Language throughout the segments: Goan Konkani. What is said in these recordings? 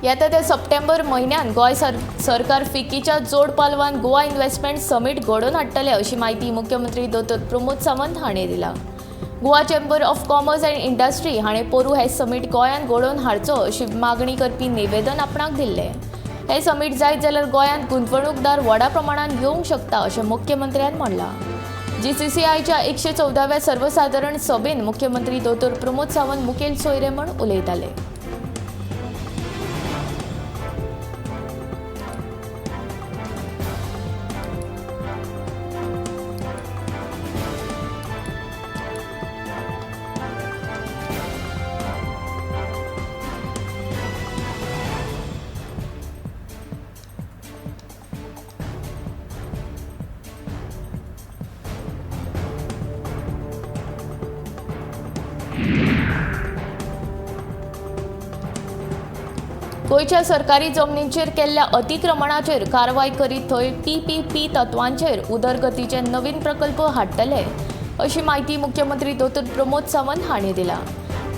येता त्या सप्टेंबर म्हयन्यात गोंय सरकार फिक्कीच्या जोड पालवान गोवा इन्व्हेस्टमेंट समीट घडोवन हाडटले अशी म्हायती मुख्यमंत्री दोतोर प्रमोद सावंत हांणी दिला. Goa chamber of commerce and industry हाणें पोरूं हें समीट गोंयांत घडोवन हाडचो अशी मागणी करपी निवेदन आपणाक दिल्लें. हें समीट जायत जाल्यार गोंयांत गुंतवणूकदार व्हडा प्रमाणांत येवंक शकता अशें मुख्यमंत्र्यान म्हणलां. जीसीसीआयच्या 114व्या सर्वसादारण सभेन मुख्यमंत्री दोतोर प्रमोद सावंत मुखेल सोयरे म्हूण उलयताले. गोंयच्या सरकारी जमनींचेर केल्ल्या अतिक्रमणाचेर कारवाय करीत थंय पीपीपी तत्वांचेर उदरगतीचे नवीन प्रकल्प हाडटले अशी म्हायती मुख्यमंत्री दोतोर प्रमोद सावंत हांणी दिला.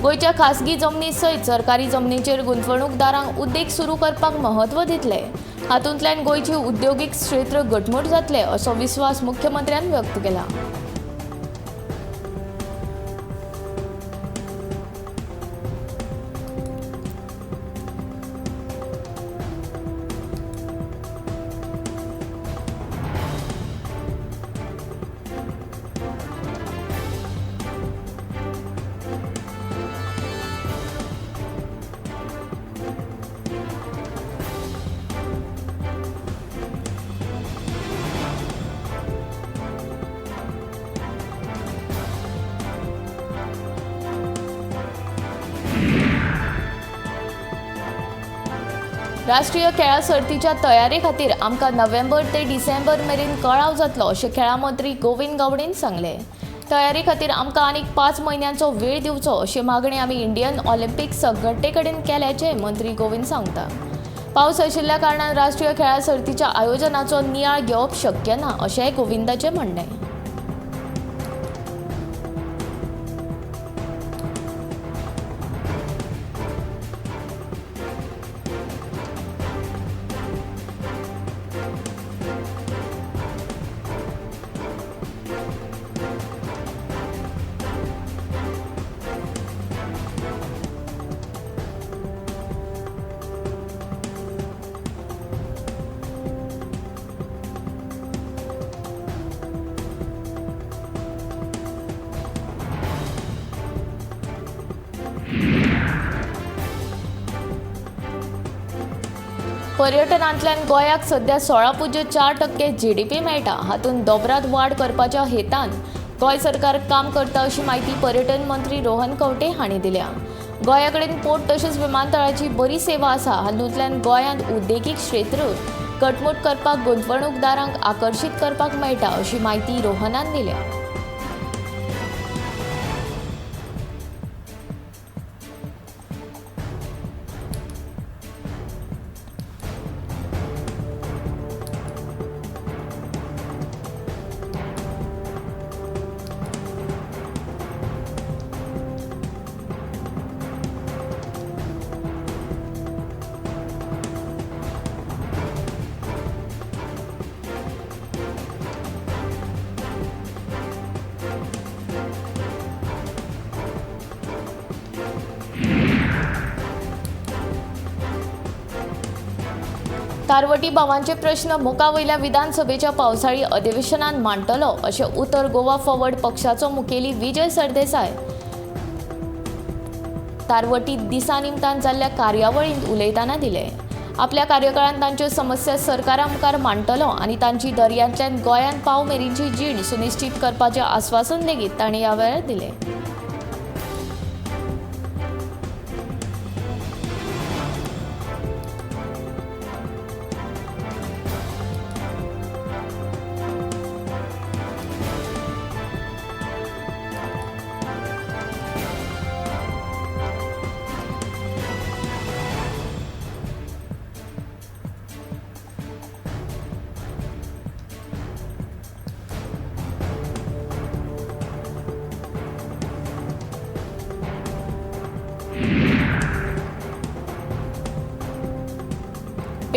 गोंयच्या खासगी जमनी सयत सरकारी जमनीचेर गुंतवणूकदारांक उद्देग सुरू करपाक म्हत्व दितले. हातूंतल्यान गोंयची उद्योगीक क्षेत्र घटमूट जातले असो विस्वास मुख्यमंत्र्यान व्यक्त केला. राष्ट्रीय खेळां सर्तीच्या तयारे खातीर आमकां नोव्हेंबर ते डिसेंबर मेरेन कळाव जातलो अशें खेळां मंत्री गोविंद गावडेन सांगलें. तयारे खातीर आमकां आनीक 5 म्हयन्यांचो वेळ दिवचो अशी मागणी आमी इंडियन ऑलिम्पीक संघटने कडेन केल्याचें मंत्री गोविंद सांगता. पावस आशिल्ल्या कारणान राष्ट्रीय खेळां सर्तीच्या आयोजनाचो नियाळ घेवप शक्य ना अशेंय गोविंदाचें म्हणणें. पर्यटनांतल्यान गोंयाक सध्या 16.4% जीडीपी मेळटा. हातूंत दोबरात वाड करपाच्या हेतान गोंय सरकार काम करता अशी म्हायती पर्यटन मंत्री रोहन खंवटे हांणी दिल्या. गोंया कडेन पोर्ट तशेंच विमानतळाची बरी सेवा आसा. हातूंतल्यान गोंयांत उद्देगीक क्षेत्र घटमूट करपाक गुंतवणूकदारांक आकर्शीत करपाक मेळटा अशी म्हायती रोहनान दिल्या. तारवटी भावांचे प्रश्न मुखावयल्या विधानसभेच्या पावसाळी अधिवेशनात मांडटलो अशें उतर गोवा फॉरवर्ड पक्षाचो मुखेली विजय सरदेसाय तारवटी दिसा निमतान जाल्ल्या कार्यावळींत उलयतना दिले. आपल्या कार्यकाळांत तांच्यो समस्या सरकारा मुखार मांडटलो आनी तांची दर्यांतल्यान गोंयांत पाव मेरेनची जीण सुनिश्चीत करपाचें आस्वासन लेगीत तांणी ह्या वेळार दिलें.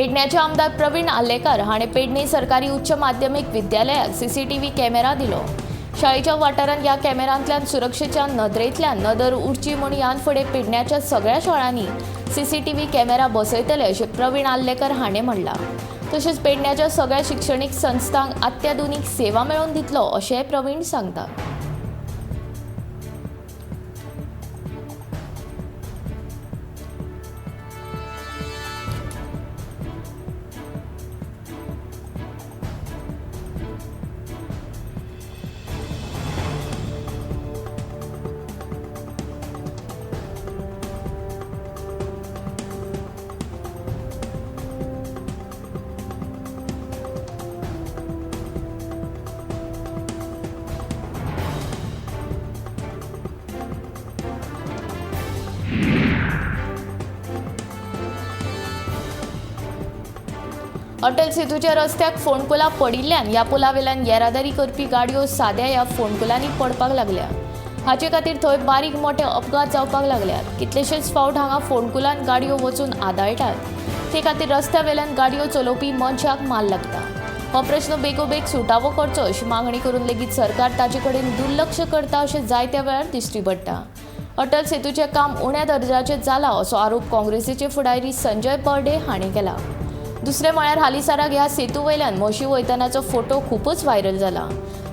पेडण्याचे आमदार प्रवीण आर्लेकार हाणें पेडणे सरकारी उच्च माध्यमीक विद्यालयाक सीसीटीव्ही कॅमेरा दिलो. शाळेच्या वाठारांत ह्या कॅमेरांतल्यान सुरक्षेच्या नदरेंतल्यान नदर उरची म्हूण ह्यान फुडें पेडण्याच्या सगळ्या शाळांनी सीसीटीव्ही कॅमेरा बसयतले अशें प्रवीण आर्लेकर हाणें म्हणलां. तशेंच पेडण्याच्या सगळ्या शिक्षणीक संस्थांक अत्याधुनीक सेवा मेळोवन दितलो अशेंय प्रवीण सांगता. अटल सेतूच्या रस्त्याक फोंडकुलां पडिल्ल्यान ह्या पुलावेल्यान येरादारी करपी गाडयो साद्या ह्या फोंडकुलांनी पडपाक लागल्या. हाचे खातीर थंय बारीक मोठे अपघात जावपाक लागल्यात. कितलेशेच फावट हांगा फोंडकुलांत गाडयो वचून आदाळटात. ते खातीर रस्त्या वेल्यान गाडयो चलोवपी मनशाक माल लागता. हो प्रश्न बेगोबेग सुटावो करचो अशी मागणी करून लेगीत सरकार ताचे कडेन दुर्लक्ष करता अशें जायत्या वेळार दिश्टी पडटा. अटल सेतूचें काम उण्या दर्जाचें जालां असो आरोप काँग्रेसीचे फुडारी संजय बर्डे हांणी केला. दुसरें म्हळ्यार हालींसराक ह्या सेतू वयल्यान म्हशी वयतनाचो फोटो खुबूच व्हायरल जाला.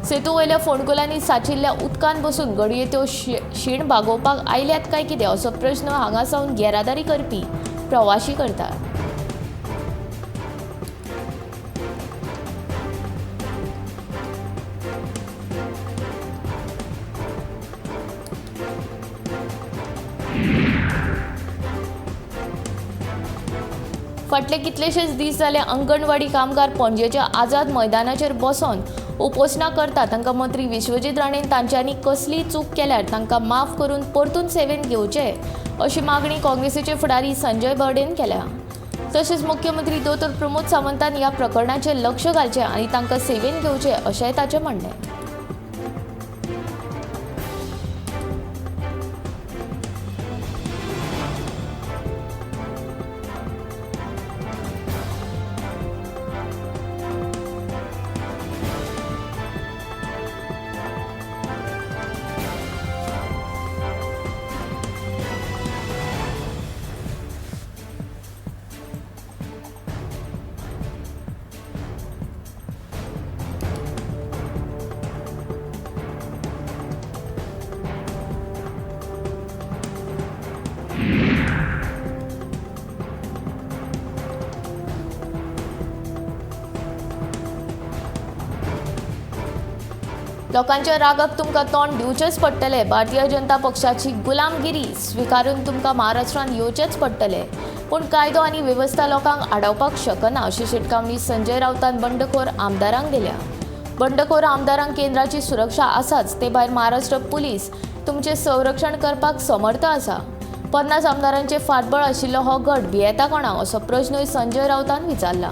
सेतू वयल्या फोंडकुलांनी सांचिल्ल्या उदकांत बसून घडये त्यो शीण भागोवपाक आयल्यात काय कितें असो प्रश्न हांगा सावन येरादारी करपी प्रवाशी करतात. फाटले कितलेशेच दीस जाले अंगणवाडी कामगार पणजेच्या आझाद मैदानाचेर बसोन उपोशणां करतात. तांकां मंत्री विश्वजीत राणेन तांच्यांनी कसली चूक केल्यार तांकां माफ करून परतून सेवेंत घेवचे अशी मागणी काँग्रेसीचे फुडारी संजय बर्डेन केल्या. तशेंच मुख्यमंत्री दोतोर प्रमोद सावंतान ह्या प्रकरणाचेर लक्ष घालचें आनी तांकां सेवेंत घेवचें अशेंय ताचें म्हणणें. लोकांच्या रागाक तुमकां तोंड दिवचेंच पडटलें. भारतीय जनता पक्षाची गुलामगिरी स्विकारून तुमकां महाराष्ट्रांत येवचेंच पडटलें. पूण कायदो आनी वेवस्था लोकांक आडावपाक शकना अशी शिटकावणी संजय राऊतान बंडखोर आमदारांक दिल्या. बंडखोर आमदारांक केंद्राची सुरक्षा आसाच, ते भायर महाराष्ट्र पुलीस तुमचें संरक्षण करपाक समर्थ आसा. 50 आमदारांचें फाटबळ आशिल्लो हो गट भियेता कोणाक असो प्रश्नूय संजय राऊतान विचारला.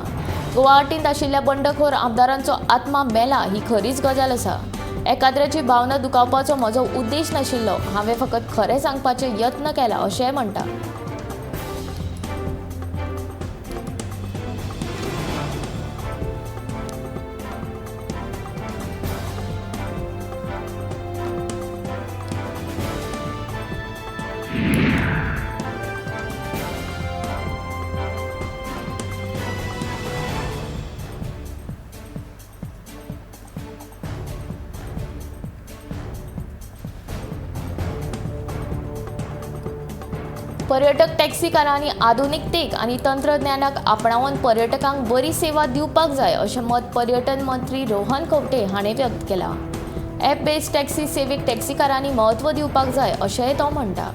गुवाहाटींत आशिल्ल्या बंडखोर आमदारांचो आत्मा मेला ही खरीच गजाल आसा. एकाद्र्याची भावना दुखावपाचो म्हजो उद्देश नाशिल्लो, हांवें फकत खरें सांगपाचे यत्न केला अशेंय म्हणटा. पर्यटक टॅक्सीकारांनी आधुनिकतेक आनी तंत्रज्ञानाक आपणावन पर्यटकांक बरी सेवा दिवपाक जाय अशें मत पर्यटन मंत्री रोहन खंवटे हाणें व्यक्त केलां. ॲप बेस्ड टॅक्सी सेवेक टॅक्सीकारांनी म्हत्व दिवपाक जाय अशेंय तो म्हणटा.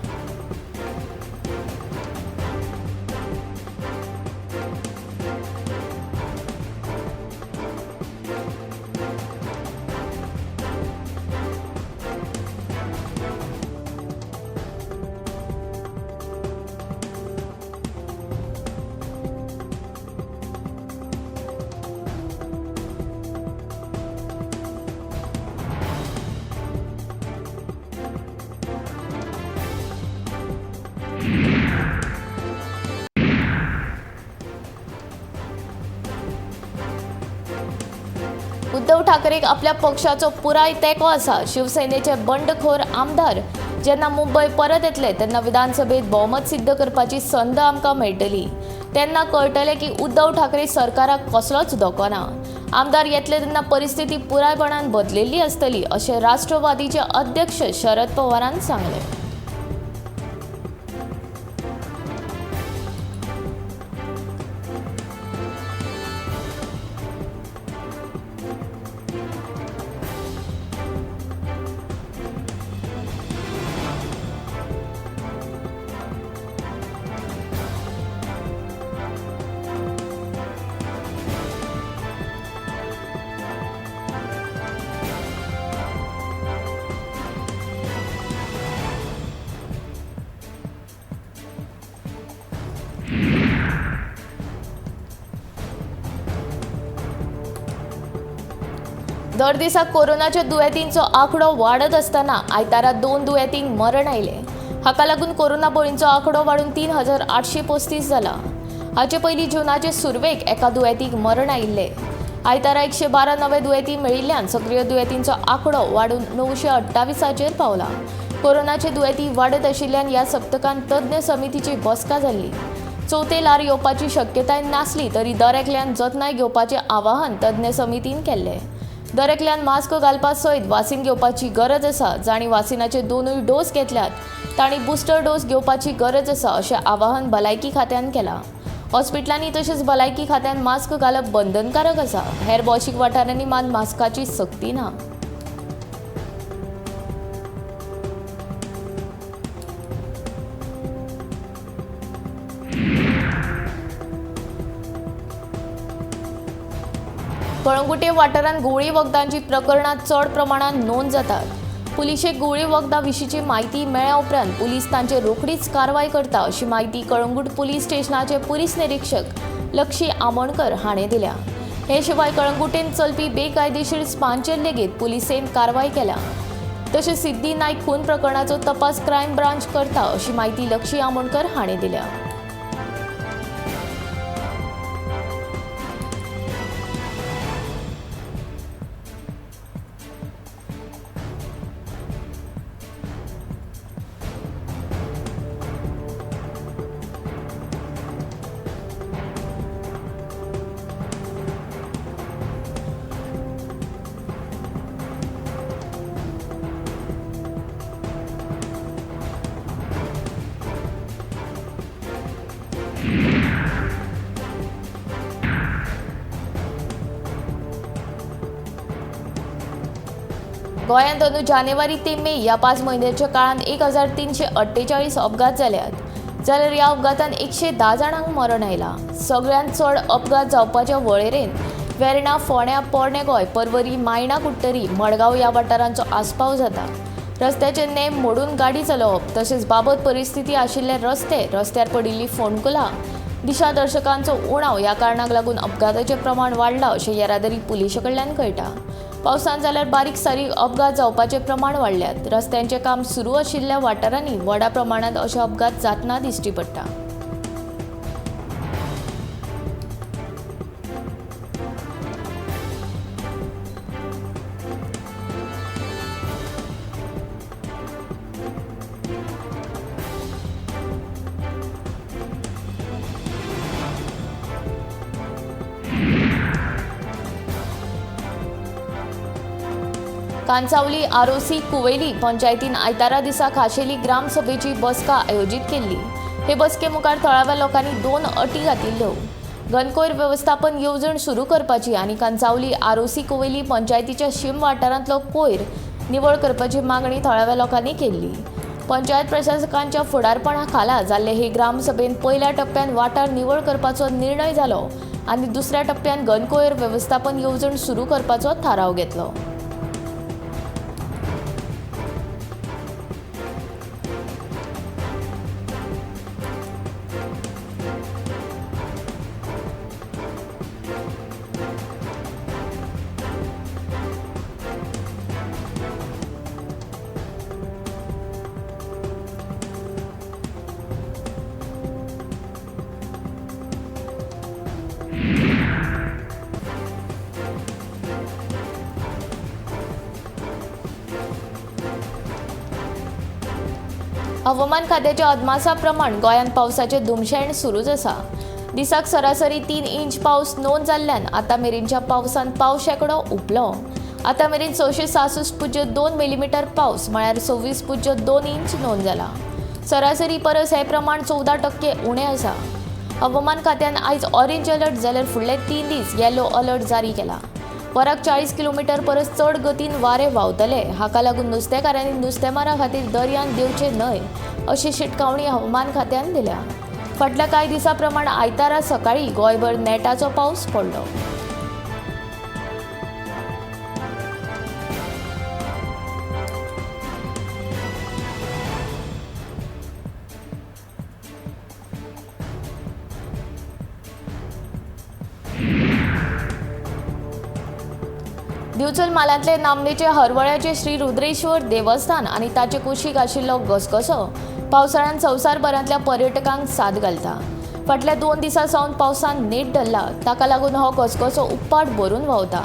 उद्धव ठाकरेक आपल्या पक्षाचो पुराय तेंको आसा. शिवसेनेचे बंडखोर आमदार जेन्ना मुंबय परत येतले तेन्ना विधानसभेत भोवमत सिद्ध करपाची संद आमकां मेळटली. तेन्ना कळटलें की उद्धव ठाकरे सरकाराक कसलोच धोको ना. आमदार येतले तेन्ना परिस्थिती पुरायपणान बदलेल्ली आसतली अशें राष्ट्रवादीचे अध्यक्ष शरद पवारान सांगलें. दर दिसा कोरोनाच्या दुयेंतींचो आंकडो वाडत आसतना आयतारा 2 दुयेंतींक मरण आयलें. हाका लागून कोरोना बळींचो आंकडो वाडून 3835 जाला. हाचे पयलीं जुनाचे सुरवेक एका दुयेंतीक मरण आयिल्लें. आयतारा 112 नवे दुयेंती मेळिल्ल्यान सक्रीय दुयेंतींचो आंकडो वाडून 928चेर पावला. कोरोनाचे दुयेंती वाडत आशिल्ल्यान ह्या सप्तकांत तज्ञ समितीची बसका जाल्ली. चवथे ल्हार येवपाची शक्यताय नासली तरी दर एकल्यान जतनाय घेवपाचें आवाहन तज्ञ समितीन केल्लें. दर एकल्यान मास्क घालपा सयत वासीन घेवपाची गरज आसा. जांणी वासिनाचे 2 डोस घेतल्यात तांणी बुस्टर डोस घेवपाची गरज आसा अशें आवाहन भलायकी खात्यान केलां. हॉस्पिटलांनी तशेंच भलायकी खात्यान मास्क घालप बंधनकारक आसा. हेर भौशीक वाठारांनी मात मास्काची सक्ती ना. कळंगुटे वाठारांत गुळी वखदांची प्रकरणां चड प्रमाणांत नोंद जातात. पुलिशेक गुळी वखदां विशींची म्हायती मेळ्ळ्या उपरांत पुलीस तांचेर रोखडीच कारवाय करता अशी म्हायती कळंगूट पुलीस स्टेशनाचे पुलीस निरीक्षक लक्षी आमोणकर हाणें दिल्या. हे शिवाय कळंगुटेन चलपी बेकायदेशीर स्पांचेर लेगीत पुलिसेन कारवाय केल्या. तशेंच सिद्धी नायक खून प्रकरणाचो तपास क्रायम ब्रांच करता अशी म्हायती लक्षी आमोणकर हाणें दिल्या. गोंयांत अंदू जानेवारी ते मे ह्या 5 म्हयन्याच्या काळांत 1348 अपघात जाल्यात. जाल्यार ह्या अपघातांत 110 जाणांक मरण आयलां. सगळ्यांत चड अपघात जावपाच्या वळेरेंत वेर्णा, फोंड्या, पोरणें गोंय, पर्वरी, मायणा कुडटरी, मडगांव ह्या वाठारांचो आस्पाव जाता. रस्त्याचे नेम मोडून गाडी चलोवप तशेंच बाबत परिस्थिती आशिल्ले रस्ते, रस्त्यार पडिल्ली फोंडकुलां, दिशादर्शकांचो उणाव ह्या कारणाक लागून अपघाताचें प्रमाण वाडलां अशें येरादारी पुलिशे कडल्यान कळटा. पावसान जाल्यार बारीक सारीक अपघात जावपाचें प्रमाण वाडल्यात. रस्त्यांचें काम सुरू आशिल्ल्या वाठारांनी व्हडा प्रमाणांत अशे अपघात जातना दिश्टी पडटा. कांसावली आरोसी कुवेली पंचायतीन आयतारा दिसा खाशेली ग्रामसभेची बसका आयोजीत केल्ली. हे बसके मुखार थळाव्या लोकांनी 2 अटी घातिल्ल्यो. घनकोयर वेवस्थापन येवजण सुरू करपाची आनी कांसावली आरोसी कुवेली पंचायतीच्या शीम वाठारांतलो कोयर निवळ करपाची मागणी थळाव्या लोकांनी केल्ली. पंचायत प्रशासकांच्या फुडारपणा खाला जाल्ले हे ग्रामसभेन पयल्या टप्प्यान वाठार निवळ करपाचो निर्णय जालो आनी दुसऱ्या टप्प्यान घनकोयर वेवस्थापन येवजण सुरू करपाचो थाराव घेतलो. हवामान खात्याच्या अदमासा प्रमाण गोंयांत पावसाचें धुमशेण सुरूच आसा. दिसाक सरासरी 3 इंच पावस नोंद जाल्ल्यान आतां मेरेनच्या पावसान पाव शेंकडो उपलो. आतां मेरेन 666.2 मिलीमिटर पावस म्हळ्यार 26.2 इंच नोंद जाला. सरासरी परस हें प्रमाण 14% उणें आसा. हवामान खात्यान आयज ऑरेंज अलर्ट जाल्यार फुडले 3 दीस येलो अलर्ट जारी केला. वराक 40 किलोमिटर परस चड गतीन वारें व्हांवतले. हाका लागून नुस्तेकारांनी नुस्तेमारा खातीर दर्यांत देंवचें न्हय अशी शिटकावणी हवामान खात्यान दिल्या. फाटल्या कांय दिसां प्रमाण आयतारा सकाळीं गोंयभर नेटाचो पावस पडलो. दिवचल म्हालांतले नामनेचे हरवळ्याचे श्री रुद्रेश्वर देवस्थान आनी ताचे कुशीक आशिल्लो घसघसो पावसाळ्यान संवसारभरांतल्या पर्यटकांक साद घालता. फाटल्या 2 दिसां सावन पावसान नेट धरला. ताका लागून हो घसघसो उप्पाट भरून व्हांवता.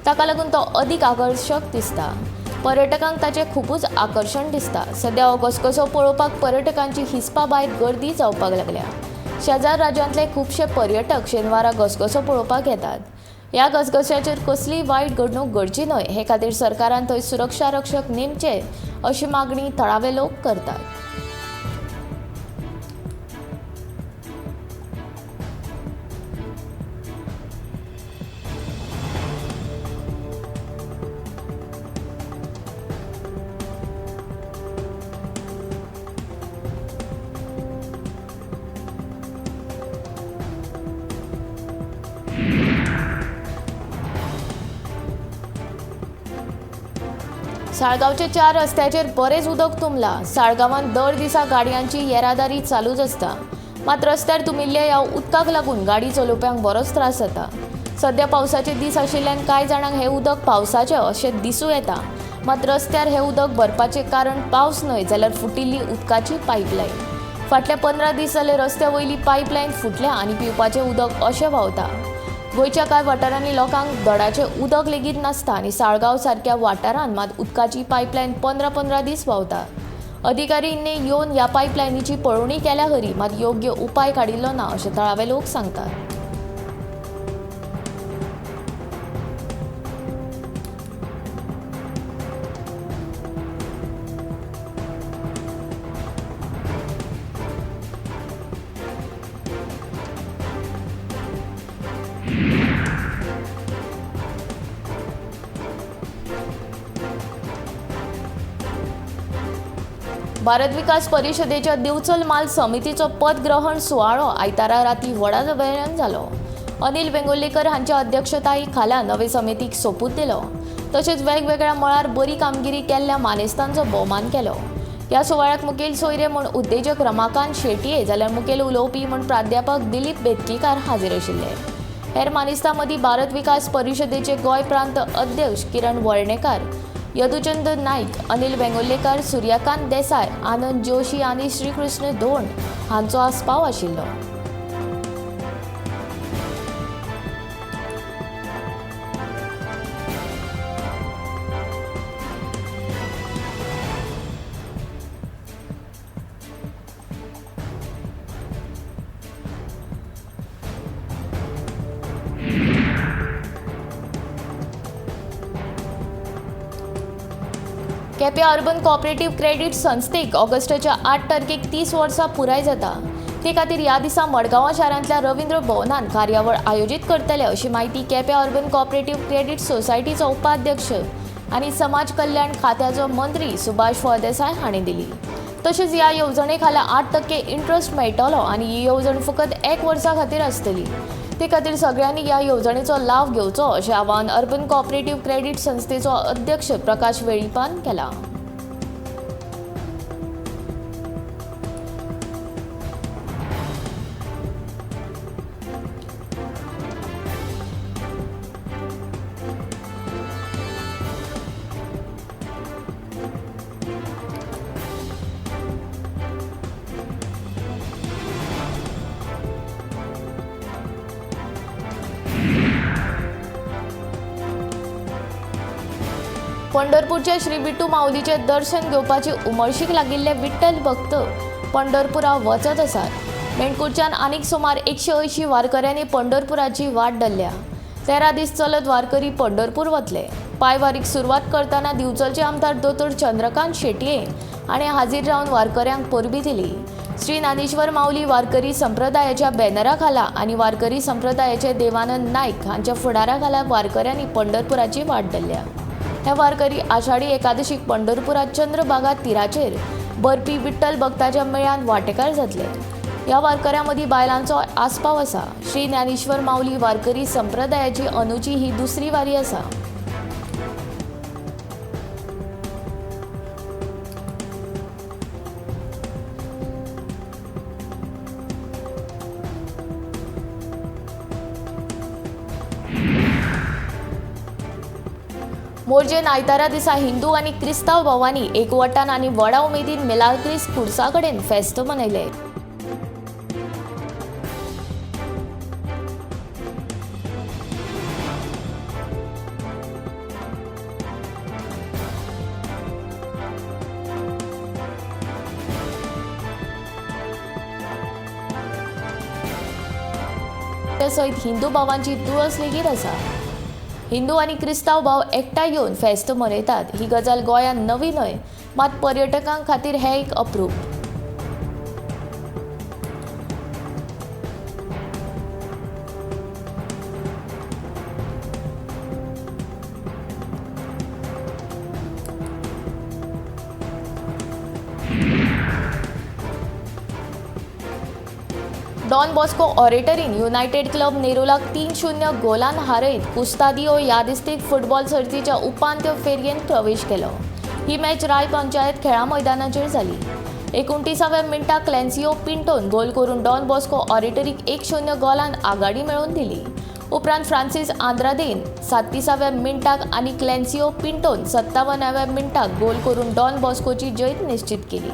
ताका लागून तो अदीक आकर्शक दिसता. पर्यटकांक ताचें खुबूच आकर्शण दिसता. सद्या हो घसघसो पळोवपाक पर्यटकांची हिसपा भायर गर्दी जावपाक लागल्या. शेजार राज्यांतले खुबशे पर्यटक शेनवारा घसघसो पळोवपाक येतात. ह्या घसघश्याचेर कसलीय वायट घडणूक घडची न्हय हे खातीर सरकारान थंय सुरक्षा रक्षक नेमचे अशी मागणी थळावे लोक करतात. साळगांवच्या 4 रस्त्याचेर बरेंच उदक तुंबलां. साळगांवांत दर दिसा गाडयांची येरादारी चालूच आसता. मात रस्त्यार तुंबिल्ल्या ह्या उदकाक लागून गाडी चलोवप्यांक बरोच त्रास जाता. सद्या पावसाचे दीस आशिल्ल्यान कांय जाणांक हें उदक पावसाचें अशें दिसूं येता. मात रस्त्यार हें उदक भरपाचें कारण पावस न्हय जाल्यार फुटिल्ली उदकाची पायपलायन. फाटल्या 15 दीस जाले रस्त्या वयली पायपलायन फुटल्या आनी पिवपाचें उदक अशें व्हांवता. गोंयच्या कांय वाठारांनी लोकांक दडाचें उदक लेगीत नासता आनी साळगांव सारक्या वाठारांत मात उदकाची पायपलायन 15-15 दीस व्हांवता. अधिकाऱ्यांनी येवन ह्या पायपलायनीची पळोवणी केल्या खरी, मात योग्य उपाय काडिल्लो ना अशें थळावे लोक सांगतात. भारत विकास परिषदेच्या दिवचल माल समितीचो पदग्रहण सुवाळो आयतारा राती व्हडा दबऱ्यान जालो. अनिल वेंगुर्लेकर हांच्या अध्यक्षताये खाला नवे समितीक सोपूत दिलो. तशेंच वेगवेगळ्या मळार बरी कामगिरी केल्ल्या मानेस्तांचो भोवमान केलो. ह्या सुवाळ्याक मुखेल सोयरे म्हूण उद्देजक रमाकांत शेटये जाल्यार मुखेल उलोवपी म्हूण प्राध्यापक दिलीप बेतकीकार हाजीर आशिल्ले. हेर मानेस्तां मदीं भारत विकास परिषदेचे गोंय प्रांत अध्यक्ष किरण वर्णेकार, यदुचंद नाईक, अनिल वेंगुर्लेकर, सूर्यकांत देसाय, आनंद जोशी आनी श्रीकृष्ण धोंड हांचो आस्पाव आशिल्लो. केपें अर्बन कॉपरेटिव्ह क्रेडीट संस्थेक ऑगस्टाच्या 8 तारखेक 30 वर्सां पुराय जाता. ते खातीर ह्या दिसा मडगांवां शारांतल्या रवींद्र भवनान कार्यावळ आयोजीत करतले अशी म्हायती केपें अर्बन कॉपरेटिव्ह क्रेडीट सोसायटीचो उपाध्यक्ष आनी समाज कल्याण खात्याचो मंत्री सुभाष फळदेसाय हांणी दिली. तशेंच ह्या येवजणे खाला 8% इंट्रस्ट मेळटलो आनी ही येवजण फकत 1 वर्सा खातीर आसतली. ते खातीर सगळ्यांनी ह्या येवजणेचो लाव घेवचो अशें आवाहन अर्बन कॉपरेटिव्ह क्रेडीट संस्थेचो अध्यक्ष प्रकाश वेळीपान केला. पंढरपूरच्या श्री विठू माऊलीचे दर्शन घेवपाची उमळशीक लागिल्ले विठ्ठल भक्त पंढरपुरा वचत आसात. मेणकुरच्यान आनीक सुमार 180 वारकऱ्यांनी पंढरपुराची वाट धरल्या. 13 दीस चलत वारकरी पंढरपूर वतले. पायवारीक सुरवात करतना दिवचलचे आमदार दोतोर चंद्रकांत शेटये हाणें हाजीर रावन वारकऱ्यांक परबीं दिली. श्री ज्ञानेश्वर माऊली वारकरी संप्रदायाच्या बॅनरा खाला आनी वारकरी संप्रदायाचे देवानंद नायक हांच्या फुडारा खाला वारकऱ्यांनी पंढरपुराची वाट धरल्या. हे वारकरी आषाढी एकादशीक पंढरपुरात चंद्रभागा तिराचेर बरपी विठ्ठल भक्ताच्या मेळ्यांत वांटेकार जातले. ह्या वारकऱ्यां मदीं बायलांचो आस्पाव आसा. श्री ज्ञानेश्वर माऊली वारकरी संप्रदायाची अनुची ही दुसरी वारी आसा. मोरजेन आयतारा दिसा हिंदू आनी क्रिस्तांव भावांनी एकवटान आनी व्हडा उमेदीन मिलाग्रीस खुर्सा कडेन फेस्त मनयलें. सयत हिंदू भावांची तुळस लेगीत आसा. हिंदू आनी क्रिस्तांव भाव एकठांय येवन फेस्त मनयतात ही गजाल गोंयांत नवी न्हय, मात पर्यटकां खातीर हें एक अप्रूप. डॉन बॉस्को ऑरेटरीन युनायटेड क्लब नेरुलाक 3-0 गोलान हारयत कुस्तादियो यादिस्तीक फुटबॉल सर्तीच्या उपांत्य फेरयेंत प्रवेश केलो. ही मॅच राय पंचायत खेळा मैदानाचेर जाली. 29व्या मिनटाक क्लॅन्सियो पिंटोन गोल करून डॉन बॉस्को ऑरेटरीक 1-0 गोलान आघाडी मेळोवन दिली. उपरांत फ्रांसीस आंद्रादेन 37व्या मिनटाक आनी क्लॅन्सियो पिंटोन 57व्या मिनटाक गोल करून डॉन बॉस्कोची जैत निश्चित केली.